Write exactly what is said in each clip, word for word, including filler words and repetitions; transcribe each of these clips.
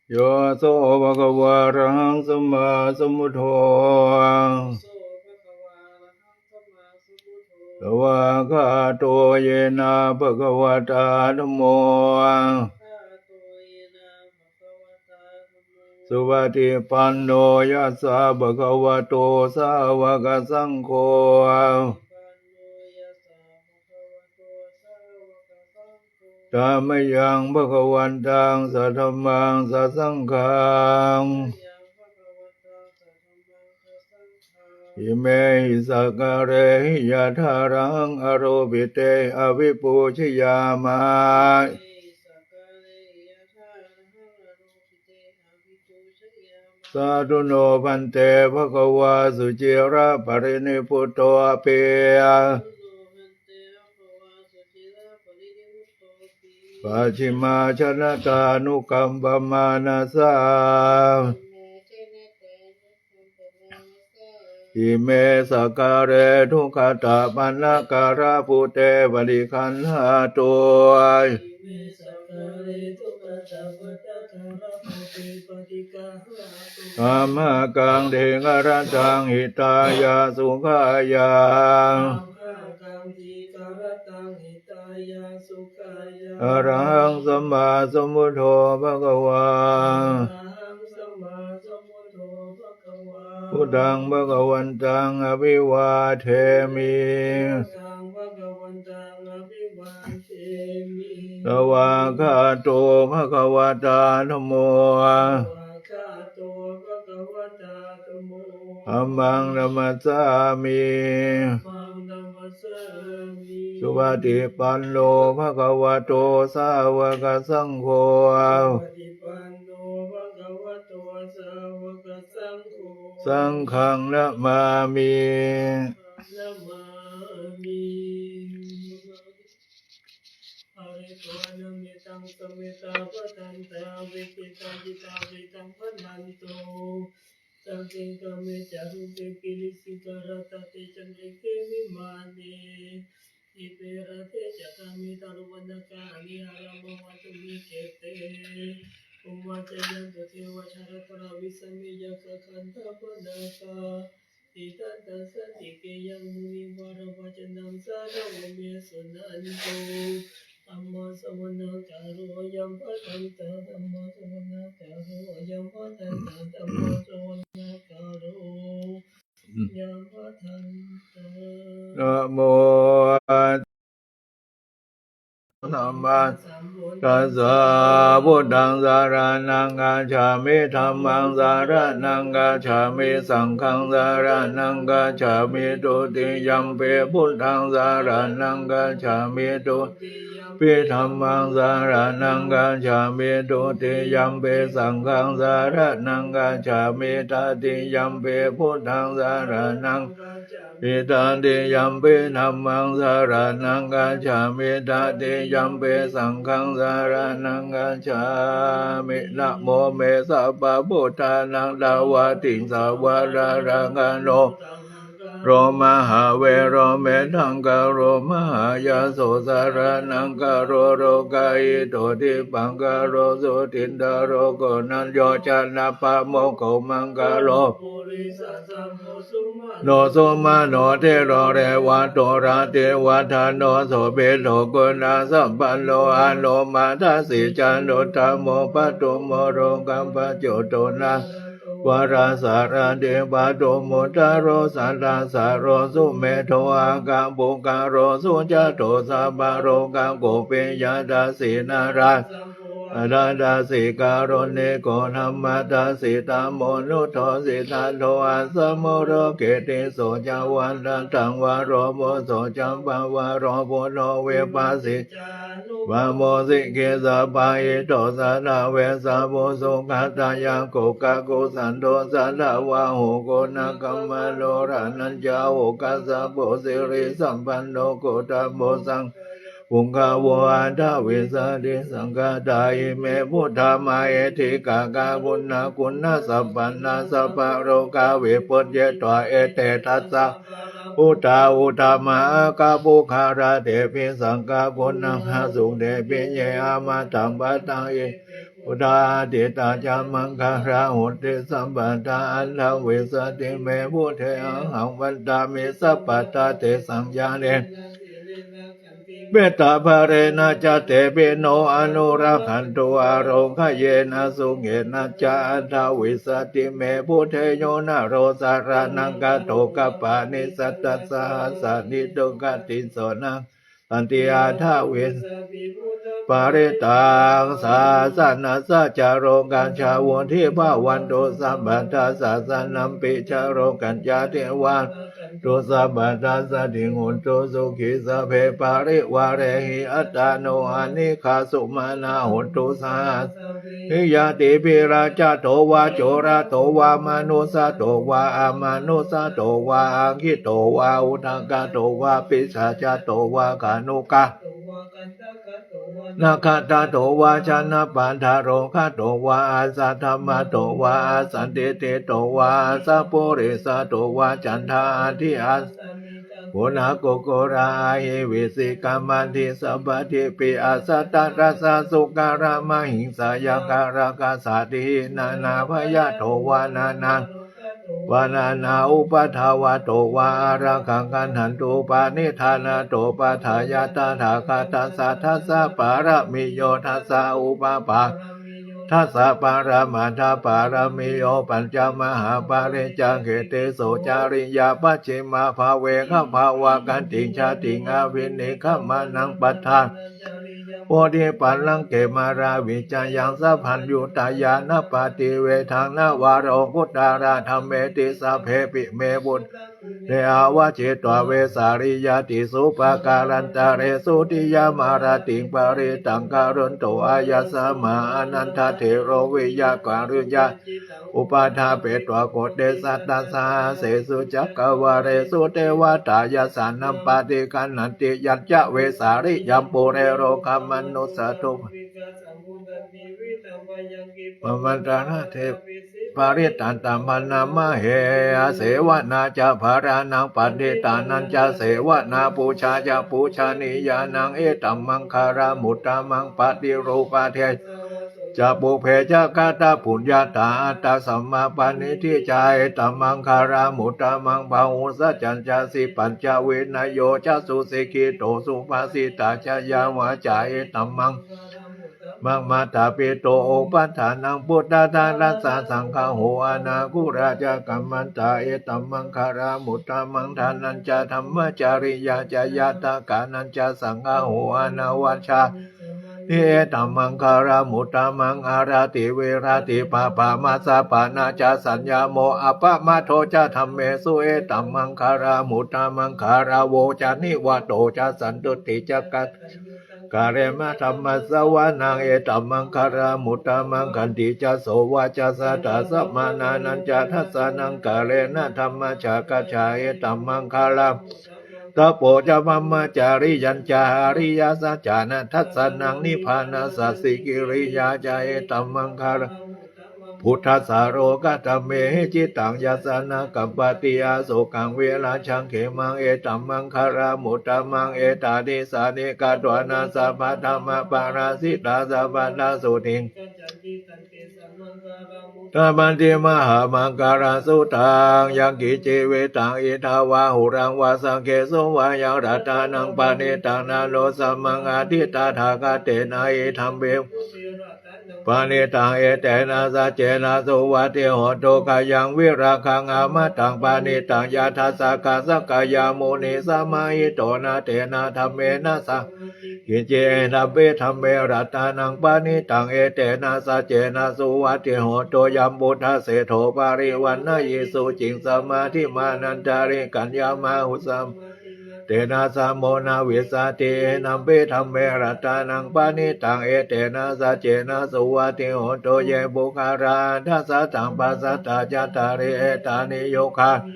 Yo so bhagavā arahaṃ sammāsambuddho, svākkhāto yena bhagavatā dhammo, supaṭipanno yassa bhagavato sāvakasaṅgho, tammayaṃ bhagavantaṃ sadhammaṃ sasaṅghaṃ, imehi sakkārehi yathārahaṃ āropite abhipūjayāma. Sādhu no bhante bhagavā suciraparinibbutopi, pacchimājanatānukampamānasā, ime sakkāre duggatapaṇṇākārabhūte paṭiggaṇhātu, amhākaṃ dīgharattaṃ hitāya sukhāya. Arahaṃ sammāsambuddho bhagavā, buddhaṃ bhagavantaṃ abhivādemi, svākkhāto bhagavatā dhammo, dhammaṃ namassāmi, supaṭipanno bhagavato sāvakasaṅgho, saṅghaṃ namāmi. Pharitvāna mettaṃ sametā bhadantā, viviccācittaṃ mettaṃ bhaṇantu. Sagge kāme ca rūpe girisikharataṭe cantalikkhe vimāne, dīpe raṭṭhe ca gāme taruvanagahane gehavatthumhi khette, bhummā cāyantu devā jalathalavisame yakkhagandhabbanāgā, tiṭṭhantā santike yaṃ munivaravacanaṃ sādhavo me suṇantu. Dhammassavanakālo ayambhadantā, dhammassavanakālo ayambhadantā, dhammassavanakālo ayambhadantā. Namo tassa bhagavato arahato sammāsambuddhassa. Buddhaṃ saraṇaṃ gacchāmi, dhammaṃ saraṇaṃ gacchāmi, saṅghaṃ saraṇaṃ gacchāmi. Dutiyampi buddhaṃ saraṇaṃ gacchāmi, dutiyampi dhammaṃ saraṇaṃ gacchāmi, dutiyampi saṅghaṃ saraṇaṃ gacchāmi, tatiyampi buddhaṃ saraṇaṃ gacchāmi, tatiyampi dhammaṃ saraṇaṃ gacchāmi, tatiyampi saṅghaṃ saraṇaṃ gacchāmi. Namo me sabbabuddhānaṃ dvāitiṃsavārakkhaṇo, ro mahāvīro medhaṅgaro, mahāyaso saraṇaṅgaro, lokahito dīpaṅkaro, jotindharo koṇḍañño, janappamokkho maṅgalo, no sumano dhīro, revato rativaḍḍhano, sobhito guṇasampanno, anomadassī ca uttamo, padumo lokapajjoto, nālado varasārathī, padumu taro santassaro, sumedho akapuggaloo, sujato sabbalokaggo, piyadassī narāsabhū, atthadassī kāruṇiko, dhammadassī tamonudo, siddhattho asammūḷho, kittiso ca vanatthaṃ, varo phusso ca pavaro, buddho vipassi ca anupamo, sikhī sabbahito sadā, vessabhū sukhātāyako, kakusandho satthavāho, koṇāgamano raṇañjaho, kassapo sirisampanno, gotamo saṅ puṅgavo, aṭṭhavīsati saṅkhātā, ime buddhamahiddhikā, gaṇguṇaguṇasampanā, sabbalokavibhūjitvā, ete dasabalā Buddhā uttama agga puggalā, tepi sagga guṇā sutepi ye, amataṃ vata iti buddhā. Atītā ca maṅgalā honti sabbadā, aṭṭhavīsati me buddhe, ahaṃ vandāmi sabbadā tesaṃ ñāṇe mettapālena ca, tepi no anurakkhantu, ārogyena sukhena ca, aṭṭhavīsati me buddhe, yo naro saraṇaṃ gato, kappāni satasahasāni, duggatiṃ so naṃ santi, aṭṭhavīsati buddhaparittaṃ. Sāsanassa ca lokassa vuḍḍhī bhavantu sabbadā, sāsanampi ca lokassa devā rakkhantu sabbadā, saddhiṃ hontu sukhī sabbe parivārehi, attāno anīghā sumanā hontu saha sabbehi ñātibhi. Rājato vā corato vā manussato vā amanussato vā, aggito vā udakato vā pisācato vā khāṇuka nakkhattato vā janapadarogato vā asaddhammato vā asandiṭṭhito vā asappurisato vā, caṇḍahatthi-assa guṇakukkura ahi vicchikamaṇḍi sabbadhipi asataraccha sukara mahiṃsa yakkha rakkhasādīhi nānābhayato vā nānā vā nānāupaddavato vā ārakkhaṃ gaṇhantu. Paṇidhānato paṭṭhāya tathāgatassa dasa pāramiyo dasa upapā dasa paramatthapāramiyo pañca mahāpariccāge tisso cariyā pacchimabhave gabbhāvakkantiṃ jātiṃ abhinikkhamanaṃ paṭṭhā bodhipallaṅke māravijayaṃ sabbaññutañāṇappaṭivedhaṃ navalokuttaradhammeti sabbepime buddhe āvajjitvā vesāliyā tīsu pākārantaresu tiyāmarattiṃ parittaṃ karonto āyasmā Ānandatthero viyakāruññā upaṭṭhapetvā koṭisatasahassesu cakkavāḷesu devatā yassāṇaṃ paṭiggaṇhanti yañca vesāliyaṃ pure rogāmanussadubbha pamantarate parittaṃ taṃ bhaṇāma he. Asevanā ca bālānaṃ paṇḍitānañca sevanā pūjā ca pūjanīyānaṃ etammaṅgalamuttamaṃ. Paṭirūpadesavāso ca pubbe ca katapuññatā attasammāpaṇidhi ca etammaṅgalamuttamaṃ. Bāhusaccañca sippañca vinayo ca susikkhito subhāsitā ca yā vācā etammaṅ maṃ mātāpituupaṭṭhānaṃ puttadārassa saṅgaho anākulā ca kammantā etammaṅgalamuttamaṃ. Dānañca dhammacariyā ca ñātakānañca saṅgaho anavajjāni samaṇāni etammaṅgalamuttamaṃ. Āratī viratī pāpā majjapānā ca saññamo appamādo ca dhammesu etammaṅgalamuttamaṃ. Gāravo ca nivāto ca santuṭṭhī ca kataññutā kālena dhammassavanaṃ etammaṅgalamuttamaṃ. Khantī ca sovacassatā samaṇānañca dassanaṃ kālena dhammasākacchā etammaṅgalamuttamaṃ. Tapo ca brahmacariyañca ariyasaccāna dassanaṃ nibbānasacchikiriyā ca etammaṅgalamuttamaṃ. Phuṭṭhassa lokadhammehi cittaṃ yassa na kampati asokaṃ virajaṃ khemaṃ etammaṅgalamuttamaṃ. Etādisāni katvāna sabbatthamaparājitā sabbattha sotthiṃ gacchanti tantesaṃ maṅgalamuttamanti mahāmaṅgalasuttaṃ. Yaṅkiñci vittaṃ idha vā huraṃ vā saggesu vā yaṃ ratanaṃ paṇītaṃ na no samaṃ atthi tathāgatena idampi paṇītaṃ etena saccena suvatthi hotu. Khayaṃ virāgaṃ amataṃ paṇītaṃ yadajjhagā sakyamunī samāhito na tena dhammena saṃ kiñci idampi dhamme ratanaṃ paṇītaṃ etena saccena suvatthi hotu. Yambuddhaseṭṭho parivaṇṇayī suciṃ samādhimānantarikaññamāhu samādhinā tena samo na vijjati idampi dhamme ratanaṃ paṇītaṃ etena saccena suvatthi hotu. Ye puggalā aṭṭha sataṃ pasatthā cattāri etāni yugāni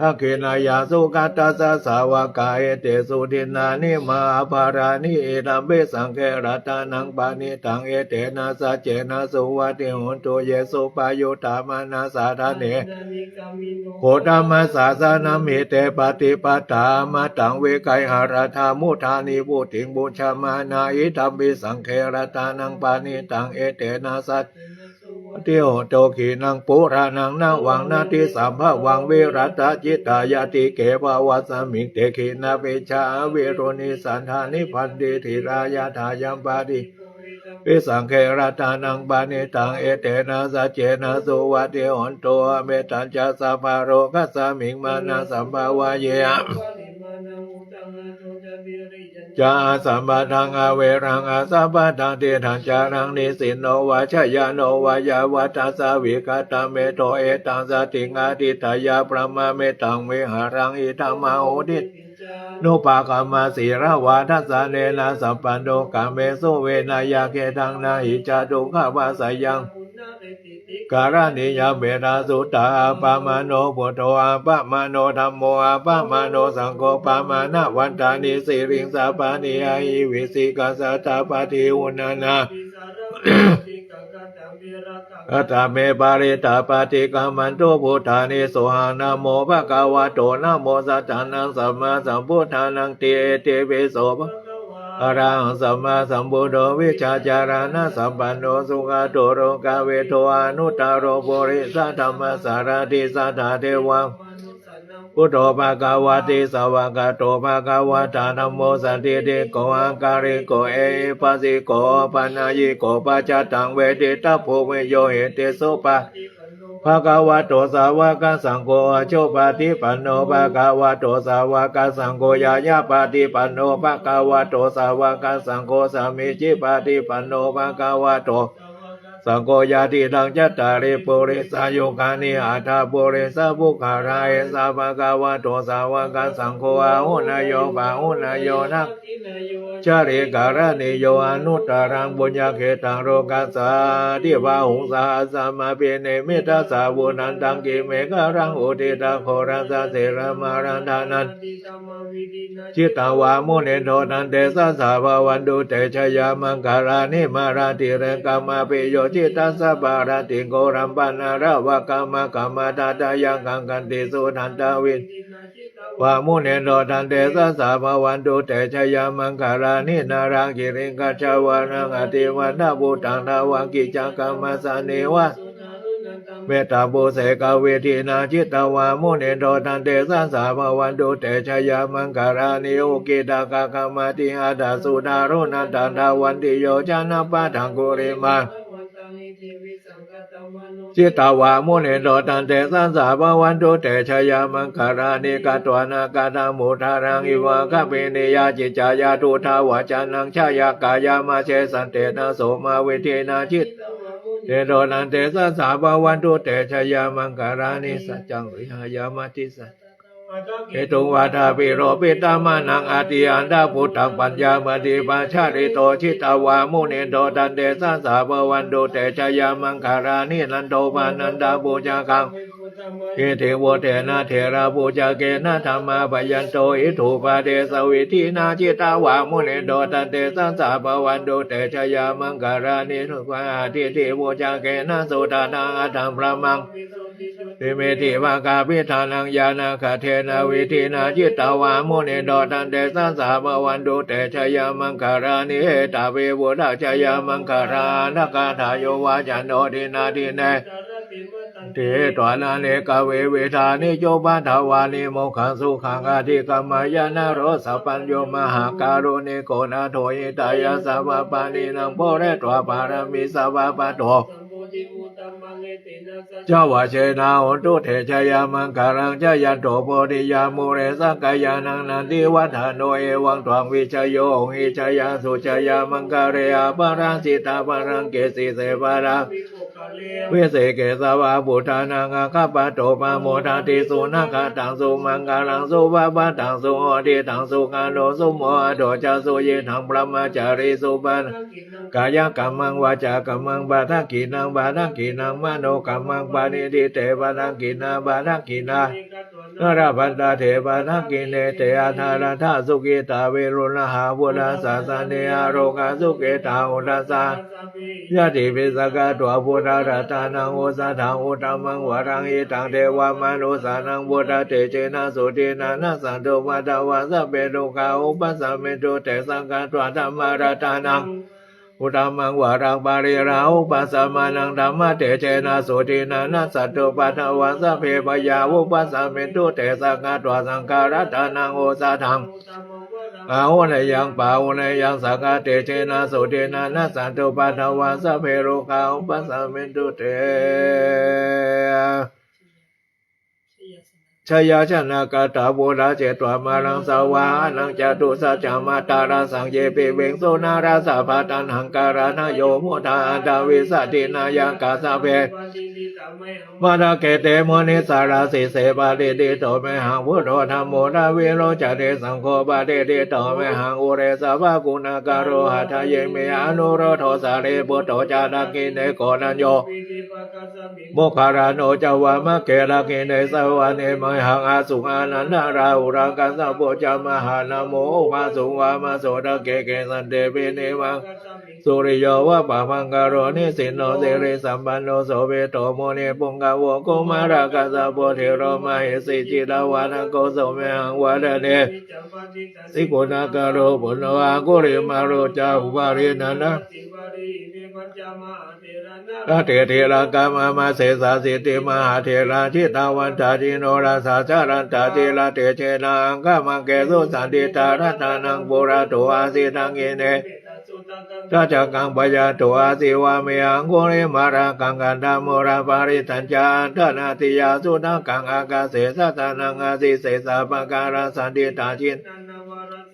dakkhiṇeyyā sugatassa sāvakā, etesu dinnāni mahapphalāni, idampi saṅghe ratanaṃ paṇītaṃ, etena saccena suvatthi hotu. Ye suppayuttā manasā daḷhena, nikkāmino gotamasāsanamhi, te pattipattā amataṃ vigayha, laddhā mudhā nibbutiṃ bhuñjamānā, idampi saṅghe ratanaṃ paṇītaṃ, etena saccena suvatthi hotu. Khīṇaṃ purāṇaṃ navaṃ natthi sambhavaṃ, virattacittāyatike bhavasmiṃ, te khīṇabījā aviruḷhichandā, nibbanti dhīrā yathāyampadīpo, idampi saṅghe ratanaṃ paṇītaṃ, etena saccena suvatthi hotu. Mettañca sabbalokasmiṃ mānasaṃ bhāvaye, ca asambādhaṃ averaṃ asapattaṃ, tiṭṭhañcaraṃ nisinno vā, sayāno vā yāvatassa vigatamiddho, etaṃ satiṃ adhiṭṭheyya, brahmametaṃ vihāraṃ idhamāhu. Diṭṭhiñca anupagamma sīlavā, dassanena sampanno, kāmesu vineyya gedhaṃ, na hi jātu gabbhaseyyaṃ punaretīti. Karaṇīyamettasuttaṃ. Appamāṇo buddho, appamāṇo dhammo, appamāṇo saṅgho, pamāṇavantāni siriṃsapāni, ahi vicchikā satapadī uṇṇānā, kataṃ me parittaṃ, paṭikkamantu bhūtāni. Sohaṃ namo bhagavato, namo sattannaṃ sammāsambuddhānaṃ ti. Itipi so bhagavā arahaṃ sammāsambuddho, vijjācaraṇasampanno sugato lokavidū, anuttaro purisadammasārathi satthā devamanussānaṃ buddho bhagavāti. Svākkhāto bhagavatā dhammo, sandiṭṭhiko akāliko ehipassiko opanayiko paccattaṃ veditabbo viññūhīti. Supaṭipanno bhagavato sāvakasaṅgho, ujupaṭipanno bhagavato sāvakasaṅgho, ñāyapaṭipanno bhagavato sāvakasaṅgho, sāmīcipaṭipanno bhagavato sāvakasaṅgho, yadidaṃ cattāri purisayugāni aṭṭha purisapuggalā, esa bhagavato sāvakasaṅgho, āhuneyyo pāhuneyyo dakkhiṇeyyo añjalikaraṇīyo, anuttaraṃ puññakkhettaṃ lokassāti. Bāhuṃ sahassamabhinimmitasāvudhantaṃ, girimekhalaṃ uditaghorasasenamāraṃ, dānādidhammavidhinā jitavā munindo, tantejasā bhavantu te jayamaṅgalāni. Mārātirekamabhiyujjhitasabbarattiṃ, ghorampanāḷavakamakkhamathaddhayakkhaṃ, khantīsudantavidhinā jitavā munindo, tantejasā bhavantu te jayamaṅgalāni. Nāḷāgiriṃ gajavaraṃ atimattabhūtaṃ, dāvaggicakkamasanīva sudāruṇantaṃ, mettambusekavidhinā jitavā munindo, tantejasā bhavantu te jayamaṅgalāni. Ukkhittakhaggamatihatthasudāruṇantaṃ, dhāvantiyojanapathaṅgulimālavantaṃ, iddhībhisaṅkhatamano jitavā munindo, tantejasā bhavantu te jayamaṅgalāni. Katvāna kaṭṭhamudaraṃ iva gabbhinīyā, ciñcāya duṭṭhavacanaṃ janakāyamajjhe, santena somavidhinā jitavā munindo, tantejasā bhavantu te jayamaṅgalāni. Saccaṃ vihāya matisaccakam- ketuṃ vādābhiropitamanaṃ, atiandhabhūtaṃ paññāpadīpajalito jitavā munindo, tantejasā bhavantu te jayamaṅgalāni. Nandopanandabhujagaṃ vibudhaṃ mahiddhiṃ, puttena therabhujagena damāpayanto, iddhūpadesavidhinā jitavā munindo, tantejasā bhavantu te jayamaṅgalāni. Duggāhadiṭṭhibhujagena sudaṭṭhahatthaṃ, brahmaṃ visuddhijutimiddhibakābhidhānaṃ, ñāṇāgadena vidhinā jitavā munindo, tantejasā bhavantu te jayamaṅgalāni. Etāpi buddhajayamaṅgalaaṭṭhagāthā, yo vācano dinadine sarate matandī, hitvānanekavividhāni cupaddavāni, mokkhaṃ sukhaṃ adhigameyya naro sapañño. Mahākāruṇiko nātho hitāya sabbapāṇinaṃ, pūretvā pāramī sabbā patto sambodhimuttamaṃ, etena saccavajjena hotu te jayamaṅgalaṃ. Jayanto bodhiyā mūle sakyānaṃ nandivaḍḍhano, evaṃ tvaṃ vijayo hohi jayassu jayamaṅgale, aparājitapallaṅke sīse paṭhavi abhiseke sabbabuddhānaṃ, aggappatto pamodati. Sunakkhattaṃ sumaṅgalaṃ supabhātaṃ suhuṭṭhitaṃ, sukhaṇo sumuhutto ca suyiṭṭhaṃ brahmacārisu, padakkhiṇaṃ kāyakammaṃ vācākammaṃ padakkhiṇaṃ, padakkhiṇaṃ manokammaṃ paṇidhī te padakkhiṇā. Padakkhiṇāni katvāna na labhantatthe padakkhiṇe. Te atthaladdhā sukhitā viruḷhā buddhasāsane, arogā sukhitā hotha saha ñātibhi. Sakkatvā buddharatanaṃ osathaṃ uttamaṃ varaṃ, hitaṃ devamanussānaṃ buddhatejena sotthinā, nassantupaddavā sabbe dukkhā vūpasamentu te. Sakkatvā dhammaratanaṃ uttamaṃ varaṃ, pariḷāhūpasamanaṃ dhammatejena sotthinā, nassantupaddavā sabbe bhayā vūpasamentu te. Sakkatvā saṅgharatanaṃ osathaṃ āhuneyyaṃ pāhuneyyaṃ, saṅghatejena sotthinā, nassantupaddavā sabbe rogā vūpasamentu te. Jayāsanāgatā buddhā jetvā māraṃ savāhanaṃ, catusaccāmatarasaṃ ye piviṃsu narāsabhā. Taṇhaṅkarādayo buddhā aṭṭhavīsati nāyakā, sabbe matthake te munissarā. Sīse patiṭṭhito mayhaṃ buddho dhammo dvilocane, saṅgho patiṭṭhito mayhaṃ ure sabbaguṇākaro. Hadaye me anuruddho sāriputto ca dakkhiṇe, koṇḍañño moggallāno ca vāmake. Dakkhiṇe savane mayhaṃ āsuṃ ānandarāhulā, kassapo ca mahānāmo ubhāsuṃ vāmasotake. Kesante pīnivārane suriyo va pabhaṅkaro, nisinno sirisampanno sobhito munipuṅgavo. Kumārakassapo thero mahesī cittavādako, so mayhaṃ vadane guṇākaro. Puṇṇo aṅgulimālo ca upālī nanda nātha tilakā mama, sesāsīti mahātherā jitavanto jinorasā, jalantā sīlatejena aṅgamaṅgesu saṇṭhitā. Ratanaṃ purato āsi dakkhiṇe mettasuttakaṃ, dhajaggaṃ pacchato āsi vāme aṅgulimālakaṃ. Khandhamoraparittañca āṭānāṭiyasuttakaṃ, ākāse chadanaṃ āsi sesā pākārasaṇṭhitā. Jin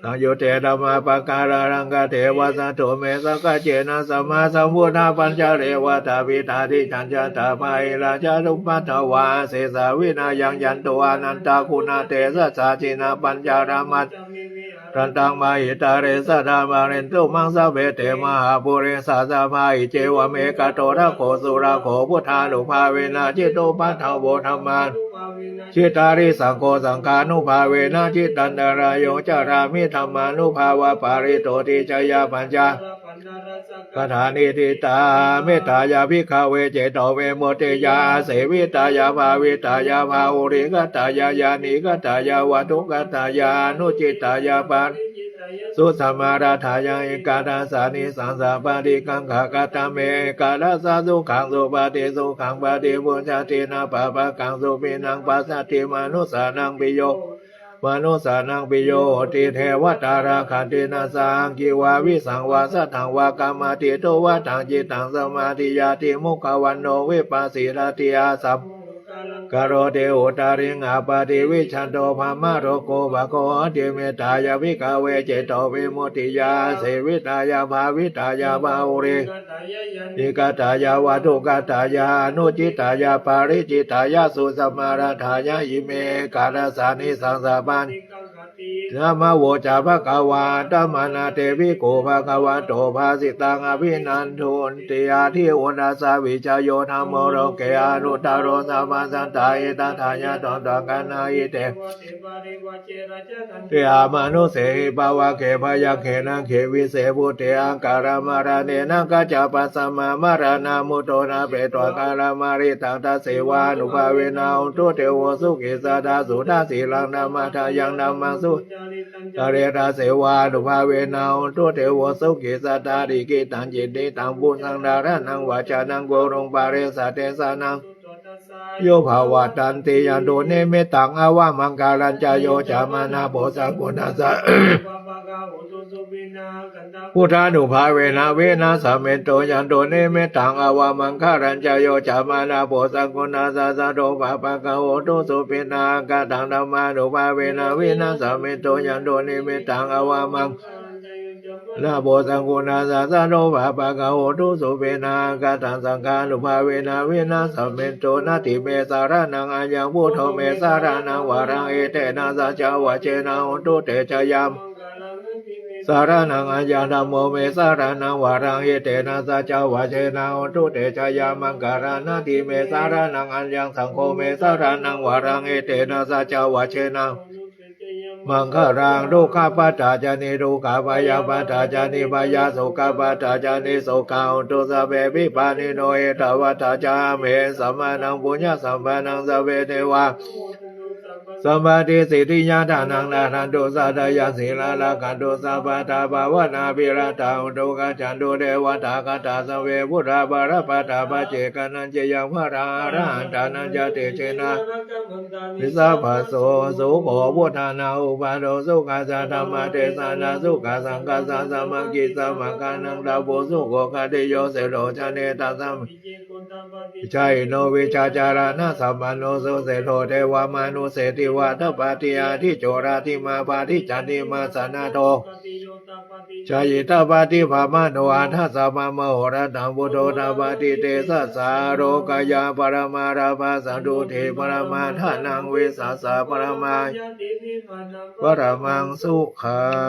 saṃyutte dhammapākāralaṅkate, vasato me sakiccena sammāsambuddhapañjare. Vātapittādisañjātā bāhirajjhattupaddavā, asesā vinayaṃ yantu anantaguṇatejasā. Jinapañjaramajjhamhi viharantaṃ mahītale, sadā pālentu maṃ sabbe te mahāpurisāsabhā. Iccevam ekato rakkho surakkho, buddhānubhāvena jitupaddavo, dhammānubhāvena jitārisaṅgho, saṅghānubhāvena jitantarāyo, carāmi dhammānubhāvapālito. Tisaṅkhāya pañcasikkhāraṃ, dānaṃ dhammaṃ aramhaṃ saraṇaṃ gatāmi. Mettāya bhikkhave cetovimuttiyā āsevitāya bhāvitāya bahulīkatāya yānīkatāya vatthukatāya anuṭṭhitāya paricitāya susamāraddhāya ekādasānisaṃsā pāṭikaṅkhā. Katame ekādasa sukhaṃ supati, sukhaṃ paṭibujjhati, na pāpakaṃ supinaṃ passati, manussānaṃ piyo manussānaṃ piyo hoti, devatā rakkhanti, nāssa aggi vā visaṃ vā satthaṃ vā kamati, tuvaṭaṃ cittaṃ samādhiyati, mukhavaṇṇo vippasīdati, asammūḷho kālaṃ karoti, uttariṃ appaṭivijjhanto brahmalokūpago hoti. Mettāya bhikkhave cetovimuttiyā āsevitāya bhāvitāya bahulī katāya yānīkatāya vatthukatāya anuṭṭhitāya paricitāya susamāraddhāya ime ekādasānisaṃsā pāṭikaṅkhāti. Idamavoca bhagavā. Attamanā te bhikkhū bhagavato bhāsitaṃ abhinandunti. Atthi uṇhissavijayo dhammo loke anuttaro sabbasattahitatthāya tathāgataṃ. Idamavoca bhagavā. Te amanussehi pāvake byagghe nāgge vise bhūte akālamaraṇena kaccappasamā maraṇā mutto na petvā kālamāritaṃ. Tassevānubhāvena hotu devo sukhī sadā. Suddhasīlaṃ dhammatthayaṃ dhammaṃ sucaritaṃ care. Tassevānubhāvena hotu devo sukhī sadā. Likkhitaṃ cintitaṃ pūsaṃ dhāraṇaṃ vācanaṃ gūhaṃ pāresaṃ desanaṃ yo bhavattanti. Yandunnimittaṃ avamaṅgalañca yo cāmanāpo sakuṇassa buddhānubhāvena vināsamentu. Yandunnimittaṃ avamaṅgalañca yo cāmanāpo sakuṇassa saddo pāpaggaho dussupinaṃ akantaṃ dhammānubhāvena vināsamentu. Yandunnimittaṃ avamaṅgalañca yo cāmanāpo sakuṇassa saddo pāpaggaho dussupinaṃ akantaṃ saṅghānubhāvena vināsamentu. Natthi me saraṇaṃ aññaṃ buddho me saraṇaṃ varaṃ etena saccavajjena hotu te jayamaṅgalaṃ. saraṇaṃ aññaṃ, dhammo me saraṇaṃ varaṃ, etena saccavajjena hotu te jayamaṅgalāni. Natthi me saraṇaṃ aññaṃ, saṅgho me saraṇaṃ varaṃ, etena saccavajjena maṅgalaṃ. Dukkhappattā ca niddukkhā, bhayappattā ca nibbhayā, sokappattā ca nissokā, hontu sabbepi pāṇino. Ettāvatā ca amhehi sambhataṃ puññasampadaṃ, sabbe devānumodantu sabbasampattisiddhiyā. Dānaṃ dadantu saddhāya, sīlaṃ rakkhantu sabbadā, bhāvanābhiratā hontu, gacchantu devatāgatā. Sabbe buddhā balappattā, paccekānañca yaṃ balaṃ, arahantānañca tejena, sabbaso sukho. Buddhānaṃ uppādo sukhā ca, dhammadesana sukhā, saṅghassa sāmaggī ca, maggānaṃ tapo sukho. Khatiyo seṭṭho ca, netā sammī jayino, vijjācaraṇasampanno suseṭṭho, devamanussesīva tapati, ādicco rādhimā paṭicca, dimā sannaddho jayi tapati, brāhmaṇo aṭṭhassa brahmahorattaṃ, buddho tapati tejasā. Lokayā paramā lābhā, santuṭṭhī paramā dhanaṃ, vissāsā paramā paramā sukhaṃ.